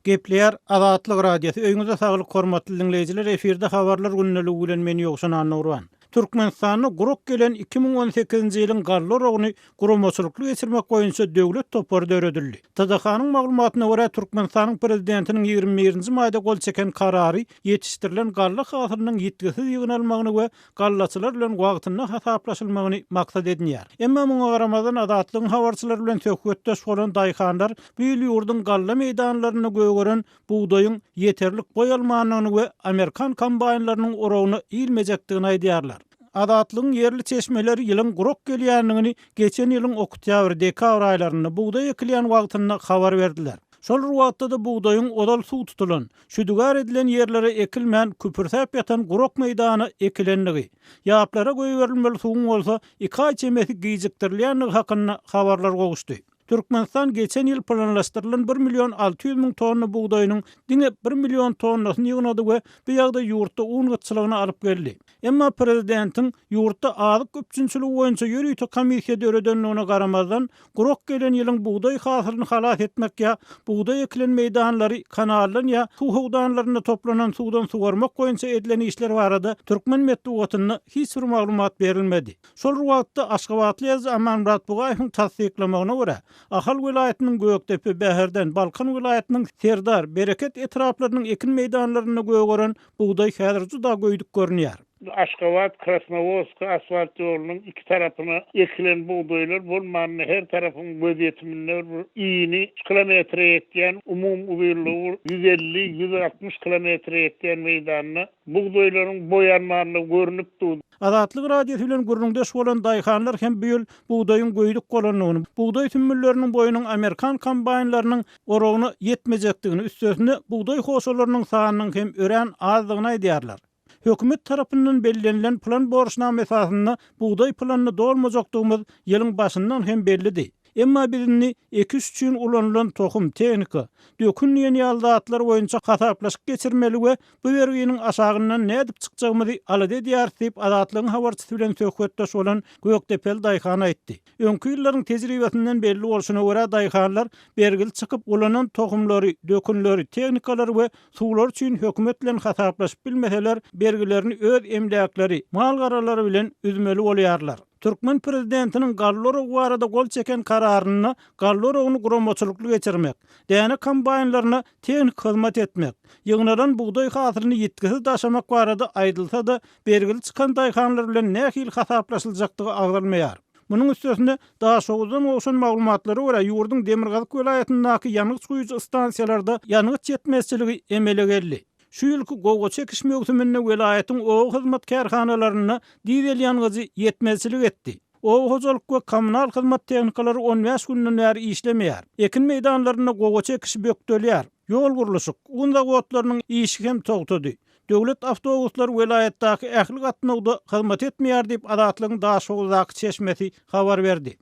Gepleýär Azatlyk Radiosy, Öýüňize saglyk hormatly diňleýjiler, efirde habarlar gündeligi bilen men Ýowşan Annagurban. Türkmenistanda gurak gelen 2018-nji ýylyň galla oragyny guramaçylykly geçirmek boýunça döwlet topary döredildi. TDH-nyň maglumatyna görä, Türkmenistanyň Prezidentiniň 21-nji maýda gol çeken Karary ýetişdirilen galla hasylynyň ýitgisiz ýygnalmagyny we gallaçylar bilen wagtynda hasaplaşylmagyny maksat edinýär. Emma muňa garamazdan, Azatlygyň habarçylary bilen söhbetdeş bolan daýhanlar bu ýyl ýurduň galla meýdanlarynda gögeren bugdaýyň ýeterlik boý almandygyny we amerikan kombaýnlarynyň oragyna ilmejekdigini aýdýarlar. Azatlygyň ýerli çeşmeleri ýylyň gurak gelýändigini geçen ýylyň oktýabr-dekabr aýlarynda, bugdaý ekilýän wagtynda habar berdiler. Şol bir wagtda-da bugdaýyň ozal suw tutulan, şüdügär edilen ýerlere ekilmän, küpürsäp ýatan gurak meýdana ekilendigi, ýaplara goýberilmeli suwuň bolsa iki aý çemesi gijikdirilýändigi hakynda habarlar gowuşdy. Türkmenistan geçen ýyl planlaşdyrylan bir million 600 müň tonna bugdaýynyň diňe bir million tonnasyny ýygnady we bu ýagdaý ýurtda un gytçylygyna alyp geldi. Emma prezidentiň ýurtda azyk üpjünçiligi boýunça ýörite komissiýa döredendigine garamazdan, gurak gelen ýylyň bugdaý hasylyny halas etmek ýa bugdaý ekilen meýdanlary kanaldan ýa suw howdanlarynda toplanan suwdan suwarmak boýunça edilen işler barada türkmen metbugatynda hiç bir maglumat berilmedi. Şol bir wagtda, aşgabatly ýazyjy Amanmyrat Bugaýewiň tassyklamagyna görä, Ahal welaýatynyň Gökdepe, Bäherden, Balkan welaýatynyň Serdar, Bereket etraplarynyň ekin meýdanlarynda gögeren Bugdaý häzir juda göýdük görünýär. Aşgabat, Krasnowodsk asfalt ýolunyň iki tarapyna ekilen bugdaýlar bolmanda her tarapyň gözýetiminde bir ini kilometre ýetýän, umumy uzynlygy bir 150, 160 kilometre ýetýän meýdanda bugdaýlaryň boýanmanlygy görnüp dur. Azatlyk Radiosy bilen gürrüňdeş bolan daýhanlar hem bu ýyl bugdaýyň göýdük bolandygyny, bugdaý sümmülleriniň boýunyň amerikan kombaýnlarynyň oragyna ýetmejekdigini, üstesine bugdaý hoşalarynyň sanynyň hem örän azdygyny aýdýarlar. Hökümet tarapyndan bellenilen plan borçnama esasynda bugdaý planyny dolmajakdygymyz ýylyň başyndan hem bellidi. Emma biz indi ekiş üçin ulanylan tohum, tehnika, dökün diýen ýaly zatlar boýunça hasaplaşyk geçirmeli we bu berginiň aşagyndan nädip çykjagymyzy alada edýäris diýip, Azatlygyň habarçysy bilen söhbetdeş bolan gökdepeli daýhan aýtdy. Öňki ýyllaryň tejribesinden belli bolşuna görä, daýhanlar bergili çykyp, ulanan tohumlary, dökünleri, tehnikalary we suwlary üçin hökümet bilen hasaplaşyp bilmeseler, bergilerini öz emläkleri, mal-garalary bilen üzmeli bolýarlar. Türkmen prezidentiniň galla oragy barada gol çeken kararynda galla oragyny guramaçylykly geçirmek, däne kombaýnlaryna tehniki hyzmat etmek, ýygnalan bugdaý hasylyny ýitgisiz daşamak barada aýdylsa-da, bergili çykan daýhanlar bilen nähili hasaplaşyljakdygy agzalmaýar. Munuň üstesine, Daşoguzdan gowşan maglumatlara görä, ýurduň demirgazyk welaýatyndaky ýangyç guýujy stansiýalarda ýangyç ýetmezçiligi emele geldi. Şu ýylky gowaça ekiş möwsüminde welaýatyň oba hyzmat kärhanalarynda dizel ýangyjy ýetmezçilik etdi. Oba hojalyk we kommunal hyzmat tehnikalary on bäş günden bäri işlemeýär. Ekin meýdanlarynda gowaça ekişi bökdelýär. Ýol gurluşyk, un zawodlarynyň işi hem togtady. Döwlet awtobuslary welaýatdaky ähli gatnawda hyzmat etmeýär diýip, Azatlygyň Daşoguzdaky çeşmesi habar berdi.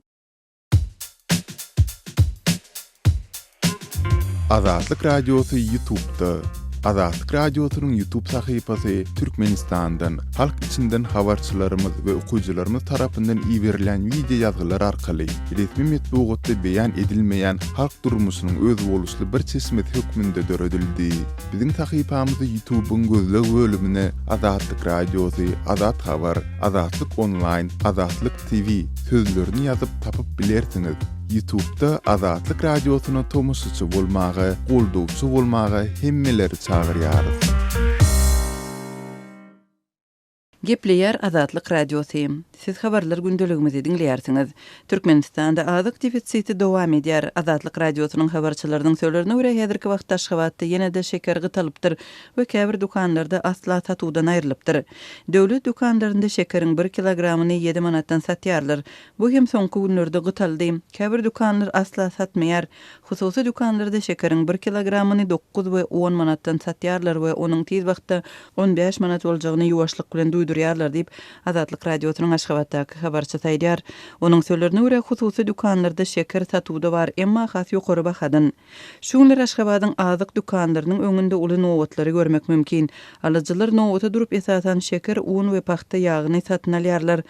Azatlyk Radiosy Ýutubda. Azatlyk Radiosynyň Ýutub sahypasy Türkmenistandan, halk içinden habarçylarymyz we okyjylarymyz tarapyndan iberilen wideo ýazgylar arkaly resmi metbugatda beýan edilmeýän halk durmuşynyň özboluşly bir çeşmesi hökmünde döredildi. Biziň sahypamyzy Ýutubyň gözleg bölümine Azatlyk Radiosy, Azat Habar, Azatlyk Onlaýn, Azatlyk TV sözlerini ýazyp tapyp bilersiňiz. Ýutubda Azatlyk Radiosyna tomaşaçy bolmaga, goldawçy bolmaga hemmeleri çagyrýarys. Gepleýär Azatlyk Radiosy. Siz habarlar gündeligimizi diňleýärsiňiz. Türkmenistanda azyk defisiti dowam edýär. Azatlyk Radiosynyň habarçylarynyň sözlerine görä, häzirki wagtda Aşgabatda ýene-de şeker gytalypdyr we käbir dükanlarda asla satuwdan aýrylypdyr. Döwlet dükanlarynda şekeriň bir kilogramyny ýedi manatdan satýarlar. Bu hem soňky günlerde gytaldy. Käbir dükanlar asla satmaýar. Hususy dükanlarda şekeriň bir kilogramyny dokuz we on manatdan satýarlar we onuň tiz wagtda 15 manat boljagyny ýuwaşlyk bilen duýdurýarlar diýip, Azatlyk Radiosynyň Aşgabatdaky habarçysy aýdýar. Onuň sözlerine görä, hususy dükanlarda şeker satuwda bar, emma has ýokary bahadan. Şu günler Aşgabadyň azyk dükanlarynyň öňünde uly nobatlary görmek mümkin. Alyjylar nobata durup, esasan, şeker, un we pagta ýagyny satyn alýarlar.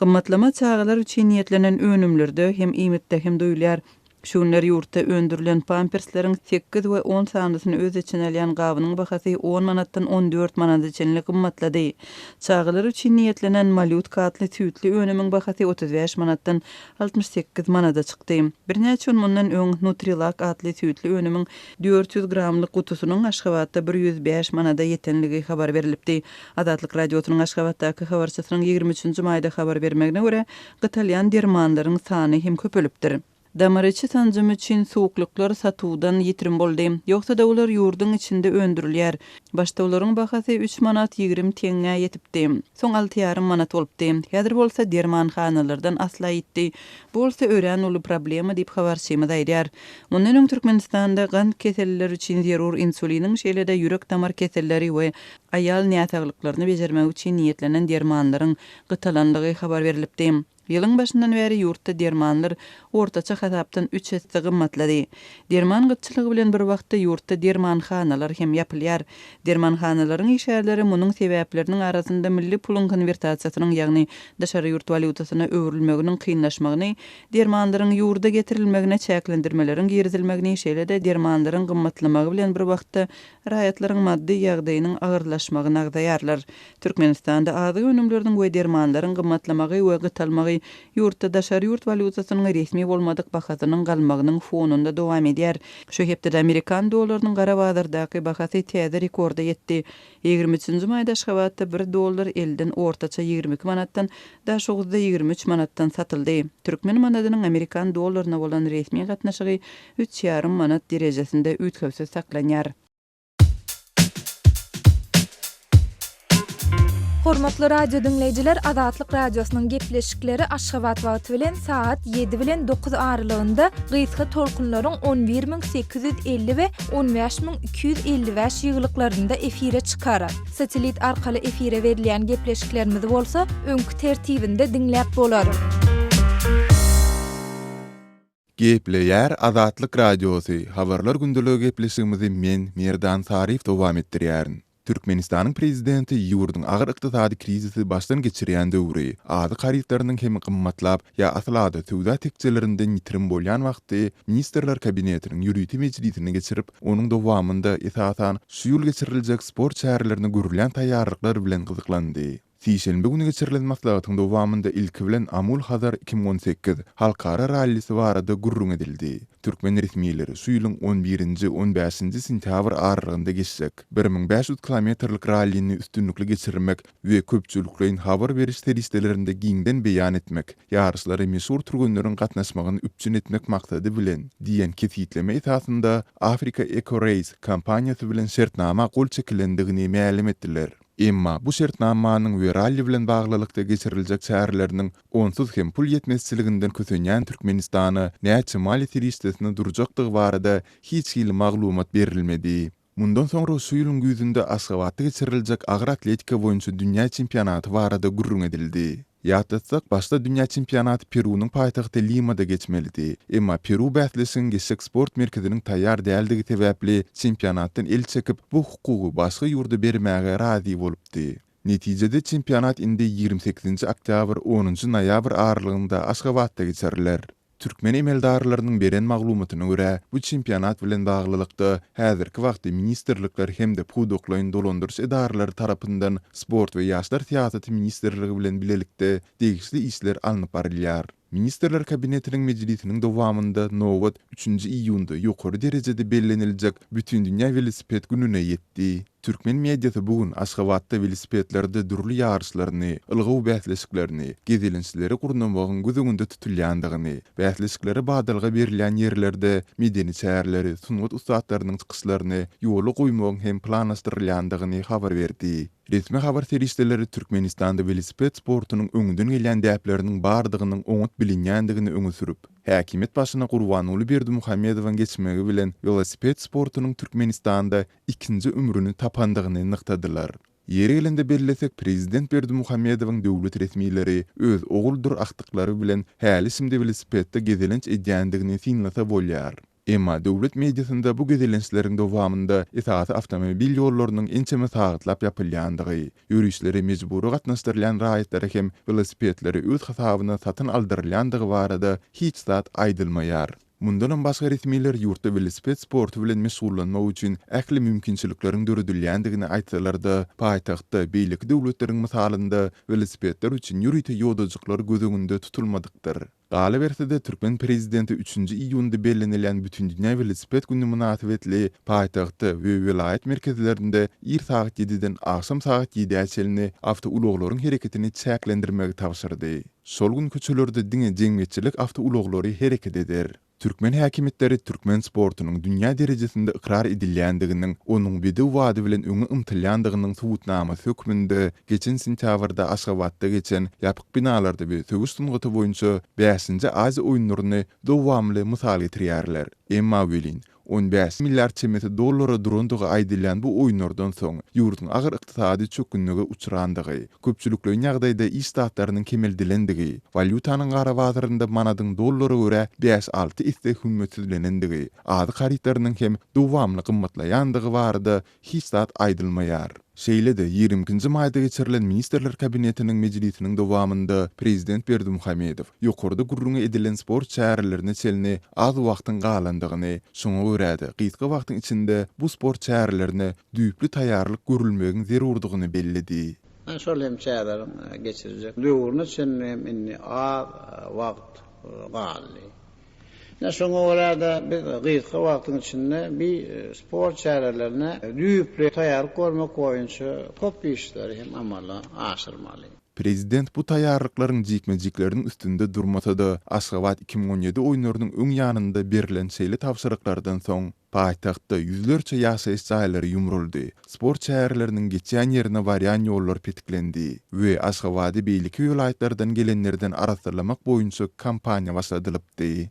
Gymmatlama çagalar üçin niýetlenen önümlerde hem, iýmitde hem duýulýar. Şu günler ýurtda öndürilen pampersleriň sekiz we on sanysyny öz içine alýan gabynyň bahasy on manatdan 14 manada çenli gymmatlady. Çagalar üçin niýetlenen Malýutka atly süýtli önümiň bahasy 35 manatdan 68 manada çykdy. Birnäçe gün mundan öň Nutrilak atly süýtli önümiň 400 gramlyk gutusynyň Aşgabatda 105 manada ýetenligi habar berlipdi. Azatlyk Radiosynyň Aşgabatdaky habarçysynyň 23-nji maýda habar bermegine görä, gytalýan dermanlaryň sany hem köpelipdir. Damar içi sanjym üçin suwuklyklar satuwdan ýitirim boldy. Ýogsa-da olar ýurduň içinde öndürilýär. Başda olaryň bahasy üç manat 20 teňňä ýetipdi. Soň alty ýarym manat bolupdy. Häzir bolsa dermanhanalardan asla ýitdi. Bu bolsa örän uly problema diýip habarçymyz aýdýar. Mundan öň Türkmenistanda gant kesellileri üçin zerur insuliniň şeýle-de ýürek-damar keselleri we aýal näsaglyklaryny bejermek üçin niýetlenen dermanlaryň gytalandygy habar berlipdi. Ýylyň başyndan bäri ýurtda dermanlar ortaça hasapdan üç esse gymmatlady. Derman gytçylygy bilen bir wagtda ýurtda dermanhanalar hem ýapylýar. Dermanhanalaryň işgärleri munuň sebäpleriniň arasynda milli puluň konwertasiýasynyň, ýagny daşary ýurt walýutasyna öwrülmeginiň kynlaşmagyny, dermanlaryň ýurda getirilmegine çäklendirmeleriň girizilmegini, şeýle-de dermanlaryň gymmatlamagy bilen bir wagtda raýatlaryň maddy ýagdaýynyň agyrlaşmagyny agzaýarlar. Türkmenistanda azyk önümleriniň we dermanlaryň gymmatlamagy we gytalmagy ýurtda daşary ýurt walýutasynyň resmi bolmadyk bahasynyň galmagynyň fonunda dowam edýär. Şu hepdede amerikan dollarynyň gara bazardaky bahasy täze rekorda ýetdi. 23 nji maýda Aşgabatda bir dollar elden ortaça 22 manatdan, Daşoguzda 23 manatdan satyldy. Türkmen manadynyň amerikan dollaryna bolan resmi gatnaşygy üç ýarym manat derejesinde üýtgewsiz saklanýar. Hormatly radio diňleýjiler Azatlyk Radiosynyň gepleşikleri Aşgabat wagty bilen sagat 7 bilen 9 aralygynda gysga tolkunlaryň 11850 we 15255 ýygylyklarynda efire çykar. Satellit arkaly efire berilýän gepleşiklerimizi bolsa öňki tertibinde diňläp bolar. Gepleýär Azatlyk Radiosy, Habarlar gündeligi gepleşigimizi men, Merdan Saryýew dowam etdirýärin. Türkmenistanyň Prezidenti ýurduň agyr ykdysady krizisi başdan geçirýän döwri, azyk harytlarynyň hem gymmatlap ýa asla-da söwda tekjelerinden ýitirim bolýan wagty Ministrler Kabinetiniň ýörite mejlisini geçirip, onuň dowamynda, esasan, şu ýyl geçiriljek sport çärelerine görülýän taýýarlyklar bilen gyzyklandy. Sişenbe güni geçirilen maslahatyň dowamynda ilki bilen Amul-Hazar 2018 halkara rallisi barada gürrüň edildi. Türkmen resmileri şu ýylyň on birinji, on bäşinji sentýabr aralygynda geçjek 1500 kilometrlik rallini üstünlikli geçirmek we köpçülikleýin habar beriş serişdelerinde giňden beýan etmek, ýaryşlara meşhur türgenleriň gatnaşmagyny üpjün etmek maksady bilen diýen kesgitleme esasynda Africa Eco Race kompaniýasy bilen şertnama gol çekilendigini mälim etdiler. Emma bu şertnamanyň we ralli bilen baglylykda geçiriljek çäreleriniň onsuz hem pul ýetmezçiliginden kösenýän Türkmenistana näçe maliýe serişdesine durjakdygy barada hiç hili maglumat berilmedi. Mundan soňra şu ýylyň güýzünde Aşgabatda geçiriljek agyr atletika boýunça dünýä çempionaty barada gürrüň edildi. Ýatlatsak, başda dünýä çempionaty Perunyň paýtagty Limada geçmelidi. Emma Peru bäsleşigiň geçjek sport merkeziniň taýýar däldigi sebäpli çempionatdan el çekip, bu hukugy başga ýurda bermäge razy bolupdy. Netijede çempionat indi 28-nji oktýabr, onunjy noýabr aralygynda Aşgabatda geçiriler. Türkmen emeldarlarynyň beren maglumatyna görä, bu çempionat bilen baglylykda, häzirki wagtda ministrlikler hem-de pudaklaýyn dolandyryş edaralary tarapyndan Sport we ýaşlar syýasaty ministrligi bilen bilelikde degişli işler alnyp barylýar. Ministrler Kabinetiniň mejlisiniň dowamynda nobat üçünji iýunda ýokary derejede belleniljek Bütindünýä welosiped gününe ýetdi. Türkmen mediasy bu gün Aşgabatda welosipedlerde dürli ýaryşlaryny, ylgaw bäsleşiklerini, gezelençleri gurnamagyň göz öňünde tutulýandygyny, bäsleşiklere badalga berilýän ýerlerde medeni çäreleri, sungat ussatlarynyň çykyşlaryny ýola goýmagyň hem planlaşdyrylýandygyny habar berdi. Resmi habar serişdeleri Türkmenistanda welosiped sportunyň öňden gelýän däpleriniň bardygynyň oňat bilinýändigini öňe sürüp, häkimiýet başyna Gurbanguly Berdimuhamedowyň geçmegi bilen welosiped sportunyň Türkmenistanda ikinji ömrüni tapandygyny nygtadylar. Ýeri gelende bellesek, prezident Berdimuhamedowyň döwlet resmileri öz oguldyr agtyklary bilen häli-şindi welosipedde gezelenç edýändigini synlasa bolýar. Emma döwlet mediasynda bu gezelençleriň dowamynda esasy awtomobil ýollarynyň ençeme sagatlap ýapylýandygy, ýörişlere mejbury gatnaşdyrylýan raýatlara hem welosipedleri öz hasabyna satyn aldyrylýandygy barada hiç zat aýdylmaýar. Mundanam başga resmiler ýurtda welosiped sporty bilen meşgullanmak üçin ähli mümkinçilikleriň döredilýändigini aýtsalar-da, paýtagtda beýleki döwletleriň mysalynda welosipedler üçin ýörite ýodajyklar göz öňünde tutulmadykdyr. Galyberse-de, türkmen prezidenti üçünji iýunda bellenilýän Bütindünýä welosiped güni mynasybetli paýtagtda we welaýat merkezlerinde ir sagat ýediden agşam sagat ýedä çenli awtoulaglaryň hereketini çäklendirmegi tabşyrdy. Şol gün köçelerde diňe jemgyýetçilik awtoulaglary hereket eder. Türkmen häkimiýetleri türkmen sportunyň dünýä derejesinde ykrar edilýändiginiň, onuň bedew bady bilen öňe ymtylýandygynyň subutnamasy hökmünde geçen sentýabrda Aşgabatda geçen ýapyk binalarda we söweş sungaty boýunça bäşinji Aziýa oýunlaryny dowamly mysal getirýärler. Emma welin, 15 milliard çemesi dollara durandygy aýdylýan bu oýunlardan soň, ýurduň agyr ykdysady çökgünlige uçrandygy, köpçülikleýin ýagdaýda iş ştatlarynyň kemeldilendigi, walýutanyň gara bazarynda manadyň dollara görä bäş-alty esse hümmetsizlenendigi, azyk harytlarynyň hem dowamly gymmatlaýandygy barada hiç zat aýdylmaýar. Şeýle-de, 22 nji maýda geçirilen Ministrler Kabinetiniň mejlisiniň dowamynda prezident Berdimuhamedow ýokarda gürrüňi edilen sport çärelerine çenli az wagtyň galandygyny, şoňa görä-de, gysga wagtyň içinde bu sport çärelerine düýpli taýýarlyk görülmegiň zerurdygyny belledi. Şol hem çäreleriň geçiriljek döwrüne çenli hem indi az wagt galdy. Ine, şoňa görä-de, biz gysga wagtyň içinde bi sport çärelerine düýpli taýýarlyk görmek boýunça köp işleri hem amala aşyrmaly. Prezident bu taýýarlyklaryň jikme-jikleriniň üstünde durmasa-da, Aşgabat 2017 oýunlarynyň öň ýanynda berlen şeýle tabşyryklardan soň, Paýtagtda ýüzlerçe ýaşaýyş jaýlary ýumruldy, sport çäreleriniň geçýän ýerine barýan ýollar petiklendi we Aşgabady beýleki welaýatlardan gelenlerden arassalamak boýunça kampaniýa başladylypdy.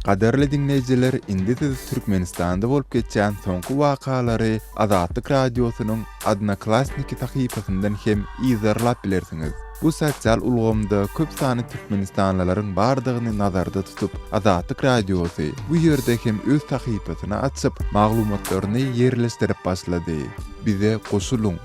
Gadyrly diňleýjiler, indi siz Türkmenistanda bolup geçýän soňky wakalary Azatlyk Radiosynyň Odnoklassniki sahypasyndan hem yzarlap bilersiňiz. Bu sosial ulgamda köp sanly türkmenistanlylaryň bardygyny nazarda tutup, Azatlyk Radiosy bu ýerde hem öz sahypasyny açyp, maglumatlaryny ýerleşdirip başlady. Bize goşulyň!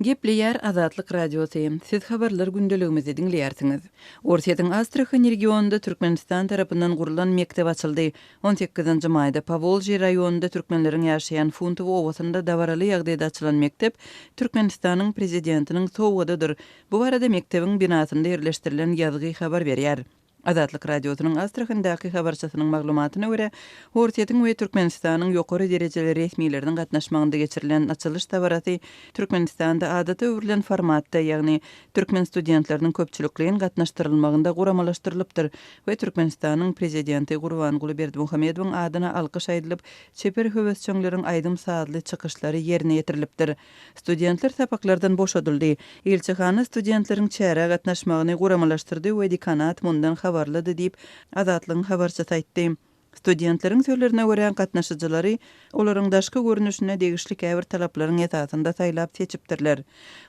Gepleýär Azatlyk Radiosy, Siz habarlar gündeligimizi diňleýärsiňiz. Orsýetiň Astrahan regionynda Türkmenistan tarapyndan gurlan mekdep açyldy. On sekizinji maýda Powolžýe raýonynda türkmenleriň ýaşaýan Funtowo obasynda dabaraly ýagdaýda açylan mekdep Türkmenistanyň Prezidentiniň sowgadydyr. Bu barada mekdebiň binasynda ýerleşdirilen ýazgy habar berýär. Azatlyk Radiosynyň Astrahandaky habarçysynyň maglumatyna görä, Orsýetiň we Türkmenistanyň ýokary derejeli resmileriniň gatnaşmagynda geçirilen açylyş dabarasy Türkmenistanda adata öwrülen formatda, ýagny türkmen studentleriniň köpçülikleýin gatnaşdyrylmagynda guramalaşdyrylypdyr we Türkmenistanyň Prezidenti Gurbanguly Berdimuhamedowyň adyna alkyş aýdylyp, çeper höwesjeňleriň aýdym-sazly çykyşlary ýerine ýetirilipdir. Studentler sapaklardan boşadyldy. Ilçihana studentleriň çärä gatnaşmagyny guramalaşdyrdy we dekanat mundan habarlydy diýip, Azatlygyň habarçysy aýtdy. Studentleriň sözlerine görä, gatnaşyjylary olaryň daşky görnüşine degişli käbir talaplaryň esasynda saýlap seçipdirler.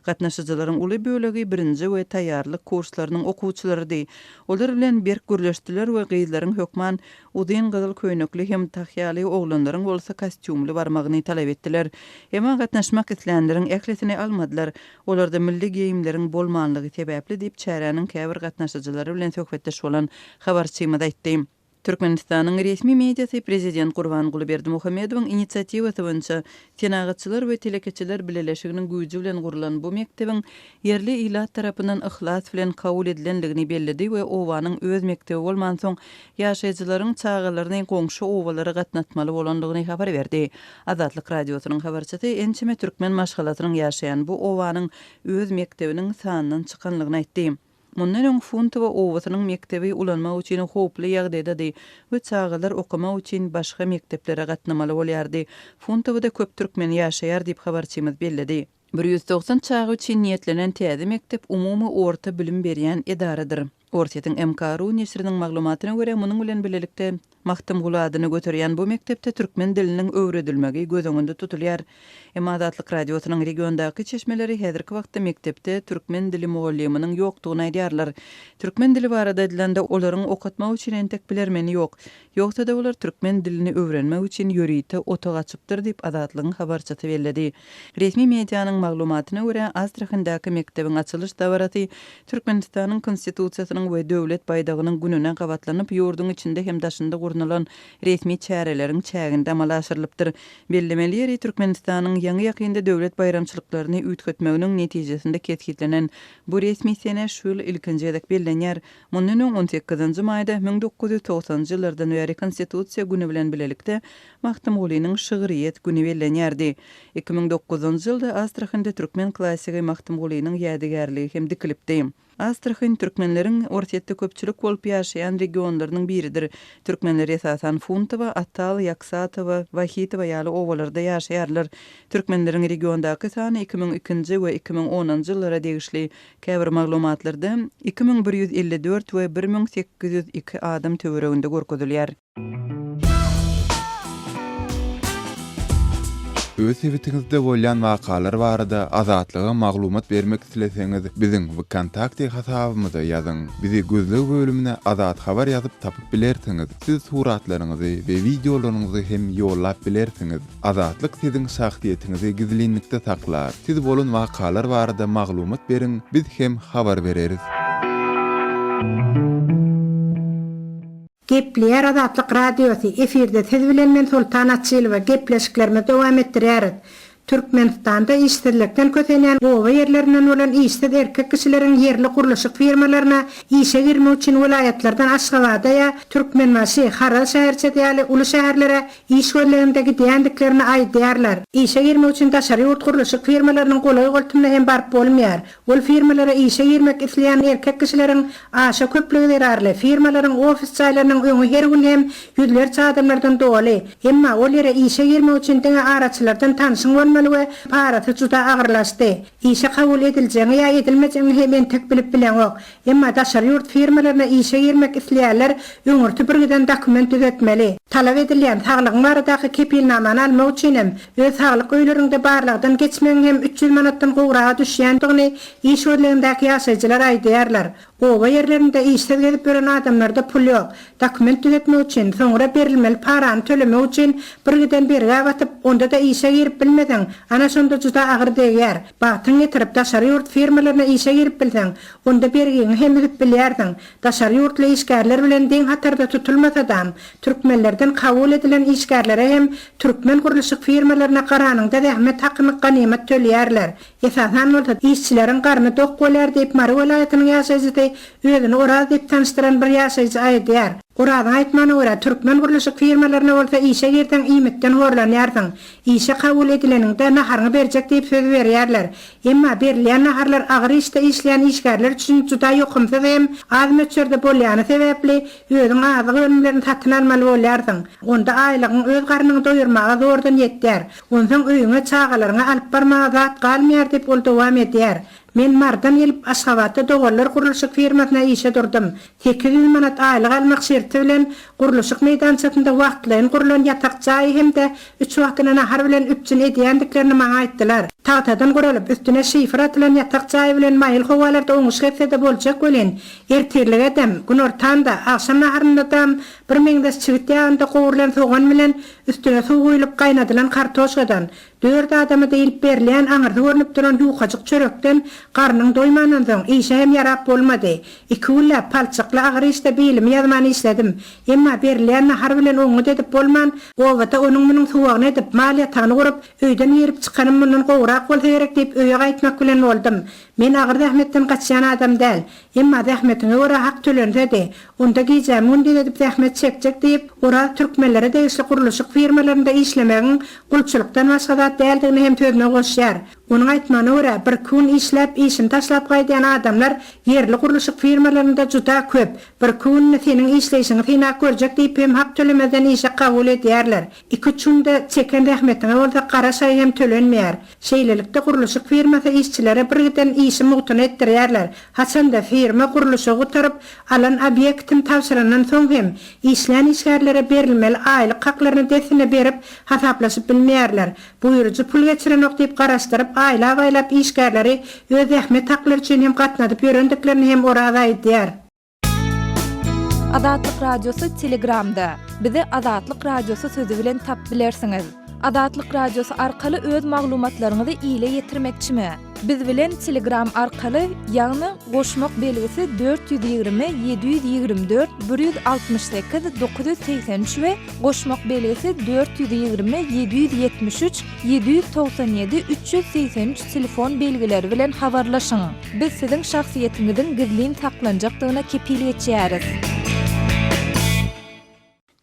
Gatnaşyjylaryň uly bölegi birinji we taýýarlyk kurslarynyň okuwçylarydy. Olar bilen berk gürleşdiler we gyzlaryň hökman Uzyn gyzyl köýnekli hem tahýaly oglanlaryň bolsa kostýumly barmagyny talap etdiler. Emma gatnaşmak islänleriň ählisini almadylar. Olarda milli geýimleriň bolmanlygy sebäpli diýip, çäräniň käbir gatnaşyjylary bilen söhbetdeş bolan habarçymyz aýtdy. Türkmenistanyň resmi mediasy prezident Gurbanguly Berdimuhamedowyň inisiatiwasy boýunça Senagatçylar we telekeçiler bileleşiginiň güýji bilen gurlan bu mekdebiň ýerli ilat tarapyndan yhlas bilen kabul edilendigini belledi we obanyň öz mekdebi bolmansoň, ýaşaýjylaryň çagalaryny goňşy obalara gatnatmaly bolandygyny habar berdi. Azatlyk Radiosynyň habarçysy ençeme türkmen maşgalasynyň ýaşaýan bu obanyň öz mekdebiniň sandan çykanlygyny aýtdy. Mundan öň Funtowo obasynyň mekdebi ulanmak üçin howply ýagdaýdady we çagalar okamak üçin başga mekdeplere gatnamaly bolýardy. Funtowoda köp türkmen ýaşaýar diýip habarçymyz belledi. 190 çaga üçin niýetlenen täze mekdep umumy orta bilim berýän edaradyr. Orsýetiň MK. Ru neşiriniň maglumatyna görä, munuň bilen bilelikde. Magtymguly adyny göterýän bu mekdepde türkmen diliniň öwredilmegi göz öňünde tutulýar. Emma Azatlyk Radiosynyň regiondaky çeşmeleri häzirki wagtda mekdepde türkmen dili mugallymynyň ýokdugyny aýdýarlar. Türkmen dili barada aýdylanda, olaryň okatmak üçin entek bilermeni ýok. Ýogsa-da olar türkmen dilini öwrenmek üçin ýörite otag açypdyr diýip, Azatlygyň habarçysy belledi. Resmi medianyň maglumatyna görä, Astrahandaky mekdebiň açylyş dabarasy Türkmenistanyň Konstitusiýasynyň we Döwlet baýdagynyň gününe gabatlanyp, ýurduň içinde hem daşynda gurnalan resmi çäreleriň çäginde amala aşyrylypdyr. Bellemeli ýeri, Türkmenistanyň ýaňy-ýakynda döwlet baýramçylyklaryny üýtgetmeginiň netijesinde kesgitlenen bu resmi sene şu ýyl ilkinji gezek bellenýär. Mundan öň on sekizinji maýda 1990-njy ýyllardan bäri Konstitusiýa güni bilen bilelikde Magtymgulynyň şygryýet güni bellenýärdi. 2009-njy ýylda Astrahanda türkmen klassigi Magtymgulynyň ýadygärligi hem dikilipdi. Astrahan türkmenleriň Orsýetde köpçülik bolup ýaşaýan regionlarynyň biridir. Türkmenler esasan Funtowa, Atal, Ýaksatowa, Wahitowa ýaly obalarda ýaşaýarlar. Türkmenleriň regiondaky sany 2002-nji we 2010-njy ýyllara degişli käbir maglumatlarda 2154 we 1802 adam töwereginde görkezilýär. Öz sebitiňizde bolýan wakalar barada Azatlyga maglumat bermek isleseňiz, biziň Wkontakte hasabymyza ýazyň. Bizi gözleg bölümine Azat Habar ýazyp tapyp bilersiňiz. Siz suratlaryňyzy we wideolaryňyzy hem ýollap bilersiňiz. Azatlyk siziň şahsyýetiňizi gizlinlikde saklar. Siz bolan wakalar barada maglumat beriň, biz hem habar bereris. Gepleýär Azatlyk Radiosy, efirde siz bilen men Soltan Açylowa, gepleşiklerimizi dowam etdirýäris. Türkmenistanda işsizlikden kösenýän oba ýerlerinden bolan işsiz erkek kişileriň ýerli gurluşyk firmalaryna işe girmek üçin welaýatlardan Aşgabada ýa Türkmenbaşy, Haraz şäherçesi ýaly uly şäherlere iş gözleginde gidýändiklerini aýdýarlar. Işe girmek üçin daşary ýurt gurluşyk firmalarynyň golaý-goltumyna hem baryp bolmaýar. Ol firmalara işe girmek isleýän erkek kişileriň aşa köplügi zerarly, firmalaryň ofis jaýlarynyň öňi her gün hem ýüzlerçe adamlardan doly. Emma ol ýere işe girmek üçin diňe araçylardan tanşyň bolmaly we parasy juda agyrlaşdy. Işe kabul ediljegiňi ýa edilmejegiňi hem entek bilip bileňok. Emma daşary ýurt firmalaryna işe girmek isleýänler öňürti bir giden dokument düzetmeli. Talap edilýän saglygyň baradaky kepilnamany almak üçin hem öz saglyk öýleriňde barlagdan geçmegiň hem 300 manatdan gowraga düşýändigini iş gözlegindäki ýaşaýjylar aýdýarlar. Oba ýerlerinde işsiz gezip ýören adamlarda pul ýok. Dokument düzetmek üçin, soňra berilmeli parany tölemek üçin bir giden bergä batyp, onda-da işe girip bilmeseň, ana şonda juda agyr degýär. Bagtyň getirip, daşary ýurt firmalaryna işe girip bilseň, onda bergiňi hem üzüp bilýärsiň. Daşary ýurtly işgärler bilen deň hatarda tutulmasadam, türkmenlerden kabul edilen işgärlere hem türkmen gurluşyk firmalaryna garanyňda zähmet hakyny ganymat töleýärler. Esasan bolsa, işçileriň garny dok bolýar diýip, Mary welaýatynyň ýaşaýjysy, özüni Oraz diýip tanyşdyran bir ýaşaýjy aýdýar. Orazyň aýtmagyna görä, türkmen gurluşyk firmalaryna bolsa işe girseň iýmitden horlanýarsyň. Işe kabul edileniňde naharyňy berjek diýip söz berýärler. Emma berilýän naharlar agyr işde işleýän işgärler üçin juda ýokumsyz hem az möçberde bolýany sebäpli, özüň azyk önümlerini satyn almaly bolýarsyň. Onda aýlygyň öz garnyňy doýurmaga zordan ýetýär. Onsoň öýüňe çagalaryňy alyp barmaga zat galmaýar diýip, ol dowam edýär. Men Marydan gelip, Aşgabatda Doganlar gurluşyk firmasyna işe durdum. 800 manat aýlyk almak şerti bilen gurluşyk meýdançasynda wagtlaýyn gurlan ýatak jaýy hem-de üç wagtyna nahar bilen üpjün edýändiklerini maňa aýtdylar. Tagtadan guralyp, üstüne şifer atylan ýatak jaýy bilen maýyl howalarda oňuşyk etse-de boljak welin, ertirlige-dem, günortan-da, agşam naharynda-dam bir meňzeş çigit ýagynda gowrulan sogan bilen üstüne suw guýlup gaýnadylan kartoşkadan, Dört adama diýlip berilýän aňyrsy görnüp duran ýukajyk çörekden garnyň doýmandan soň, işe hem ýarap bolmady. Iki günläp palçykly agyr işde bilimi ýazman işledim. Emma berilýän nahar bilen oňňut edip bolman, obada onuň-munuň suwagyny edip, mal ýatagyny gurup, öýden girip çykanym mundan gowurak bolsa gerek diýip öýe gaýtmak bilen boldum. Men agyr zähmetden gaçýan adam däl. Emma zähmetiňe görä hak tölensedi, onda gijämi gündiz edip zähmet çekjek diýip, Oraz türkmenlere degişli gurluşyk firmalarynda işlemegiň gulçulykdan başga zat däldigini hem sözüne goşýar. Onuň aýtmagyna görä, birki gün işläp, işini taşlap gaýdýan adamlar ýerli gurluşyk firmalarynda juda köp. Birki günde seniň işleýşiňi synap görjek diýip hem hak tölemezden işe kabul edýärler. Iki-üç günde çeken zähmetiňe bolsa gara şaý hem tölenmeýär. Şeýlelikde gurluşyk firmasy işçilere birgiden işi mugtuna etdirýärler. Haçanda firma gurluşygy gutaryp, alan obýektini tabşyrandan soň hem, işlän işgärlere berilmeli aýlyk haklaryny dessine berip, hasaplaşyp bilmeýärler. Buýrujy pul geçirenok diýip garaşdyryp, aýlap-aýlap işgärleri öz zähmet haklary üçin hem gatnadyp ýörendiklerini hem Oraz aýdýar. Azatlyk Radiosy Telegramda. Bizi Azatlyk Radiosy sözi bilen tapyp bilersiňiz. Azatlyk Radiosy arkaly öz maglumatlaryňyzy ile ýetirmekçimi? Biz bilen Telegram arkaly, ýagny goşmak belgisi 420 724 168 983 we goşmak belgisi 420 773 797 383 telefon belgileri bilen habarlaşyň. Biz siziň şahsyýetiňiziň gizlin saklanjakdygyna kepil geçýäris.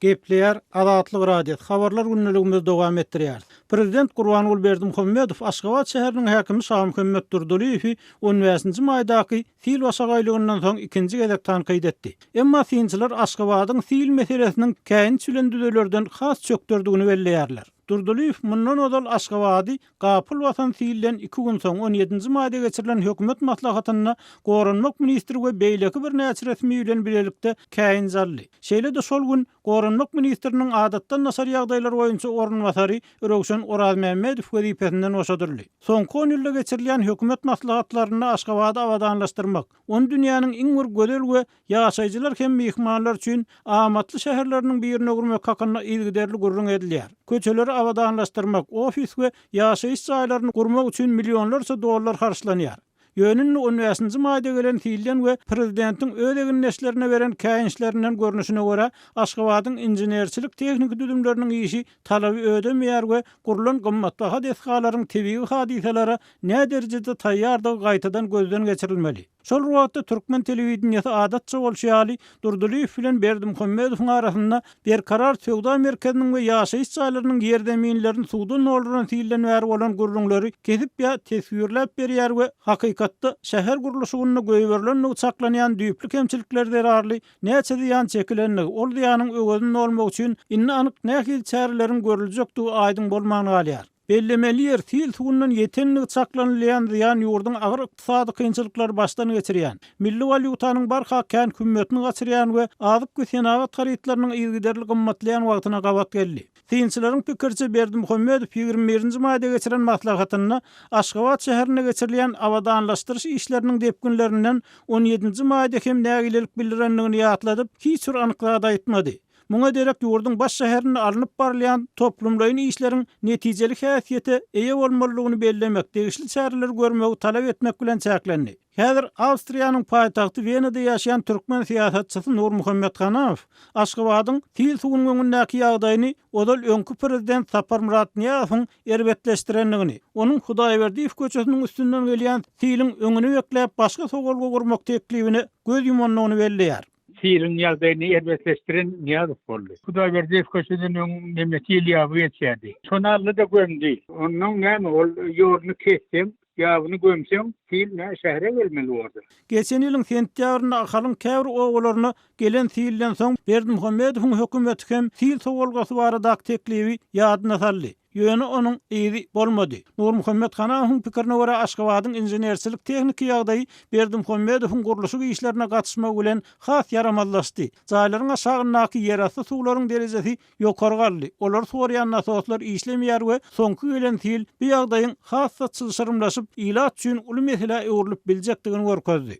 Gepleýär Azatlyk Radiosy, Habarlar gündeligimizi dowam etdirýäris. Prezident Gurbanguly Berdimuhamedow Aşgabat şäheriniň häkimi Şamuhammet Durdylyýewi on bäşinji maýdaky sil başagaýlygyndan soň ikinji gezek tankyt etdi. Emma synçylar Aşgabadyň sil meselesiniň käýinç bilen düzelerden has çökderdigini belleýärler. Durdylyýew mundan ozal Aşgabady gapyl basan silden iki gün soň, on ýedinji maýda geçirilen hökümet maslahatynda goranmak ministri we beýleki birnäçe resmi bilen bilelikde käýinç aldy. Şeýle-de şol gün goranmak ministriniň adatdan daşary ýagdaýlar boýunça orunbasary Röwşen Orazmämmedow wezipesinden boşadyldy. Soňky on ýylda geçirilýän hökümet maslahatlarynda Aşgabady abadanlaşdyrmak, ony dünýäniň iň bir gözel we Ýaşaýjylar hem myhmanlar üçin amatly şäherleriniň birine öwürmek hakynda yzygiderli gürrüň edilýär. Köçeleri abadanlaşdyrmak, ofis we ýaşaýyş jaýlaryny gurmak üçin millionlarça dollar harçlanýar. Ýöne indi on bäşinji maýda gelen silden we prezidentiň öz egindeşlerine beren käýinçlerinden görnüşine görä, Aşgabadyň inženerçilik-tehniki düzümleriniň işi talaby ödemeýär we gurlan gymmatbaha desgalaryň tebigy hadysalara näderejede taýýardygy gaýtadan gözden geçirilmeli. Şol bir wagtda türkmen telewideniýesi adatça bolşy ýaly, Durdylyýew bilen Berdimuhamedowyň arasynda Berkarar söwda merkeziniň we ýaşaýyş jaýlarynyň ýerzeminlerini suwdan dolduran silden bäri bolan gürrüňleri kesip ýa teswirläp berýär we hakykatda şäher gurluşygynda goýberilendigi çaklanýan düýpli kemçilikler zerarly näçe zyýan çekilendigi, ol zyýanyň öwezini dolmak üçin indi anyk nähili çäreleriň görüljekdigi aýdyň bolman galýar. Bellemeli ýer, sil suwundan ýetendigi çaklanylýan zyýan ýurduň agyr ykdysady kynçylyklary başdan geçirýän, milli walýutanyň barha kän hümmetini gaçyrýan we azyk we senagat harytlarynyň yzygiderli gymmatlaýan wagtyna gabat geldi. Synçylaryň pikiriçe, Berdimuhamedow 21 nji maýda geçiren maslahatynda Aşgabat şäherinde geçirilýän abadanlaşdyryş işleriniň depginlerinden on ýedinji maýda hem nägilelik bildirendigini ýatladyp, hiç bir anyk zat aýtmady. Muňa derek ýurduň baş şäherinde alnyp barylýan toplumlaýyn işleriň netijeli häsiýete eýe bolmalydygyny bellemek, degişli çäreleri görmegi talap etmek bilen çäklendi. Häzir Awstriýanyň paýtagty Wenada ýaşaýan türkmen syýasatçysy Nurmuhammet Hanamow Aşgabadyň sil suwunyň öňündäki ýagdaýyny ozal öňki prezident Saparmyrat Nyýazowyň erbetleşdirendigini, onuň Hudaýberdiýew köçesiniň üstünden gelýän siliň öňüni bekläp başga sowalga gurmak teklibine göz ýumandygyny belleýär. Siliň ýagdaýyny erbetleşdiren Nyýazow boldy. Hudaýberdiýew köçeden öň neme sil ýaby geçýärdi. Şony aldy-da gömdi. Onnoň näme, ol ýoluny kesseň, ýabyny gömseň, sil nä şähere gelmeli bordy. Geçen ýylyň sentýabrynda Ahalyň käbir obalaryna gelen silden soň Berdimuhamedowyň hökümeti hem sil sowalgasy baradaky teklibi ýadyna saldy. Ýöne onuň yzy bolmady. Nurmuhammet Hanamowyň pikirine görä, Aşgabadyň inženerçilik-tehniki ýagdaýy Berdimuhamedowyň gurluşyk işlerine gatyşmagy bilen has ýaramazlaşdy. Jaýlaryň aşagyndaky ýerasty suwlaryň derejesi ýokary galdy, olary sorýan nasoslar işlemeýär we soňky gelen sil bu ýagdaýyň has-da çylşyrymlaşyp, ilat üçin uly meselä öwrülip biljekdigini görkezdi.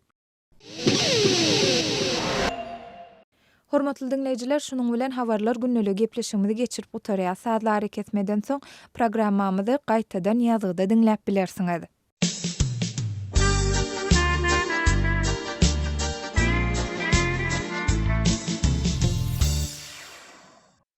Hormatly diňleýjiler, şunuň bilen Habarlar gündeligi gepleşigimizi geçirip gutarýas. Sazly arakesmeden soň programmamyzy gaýtadan ýazgyda diňläp bilersiňiz.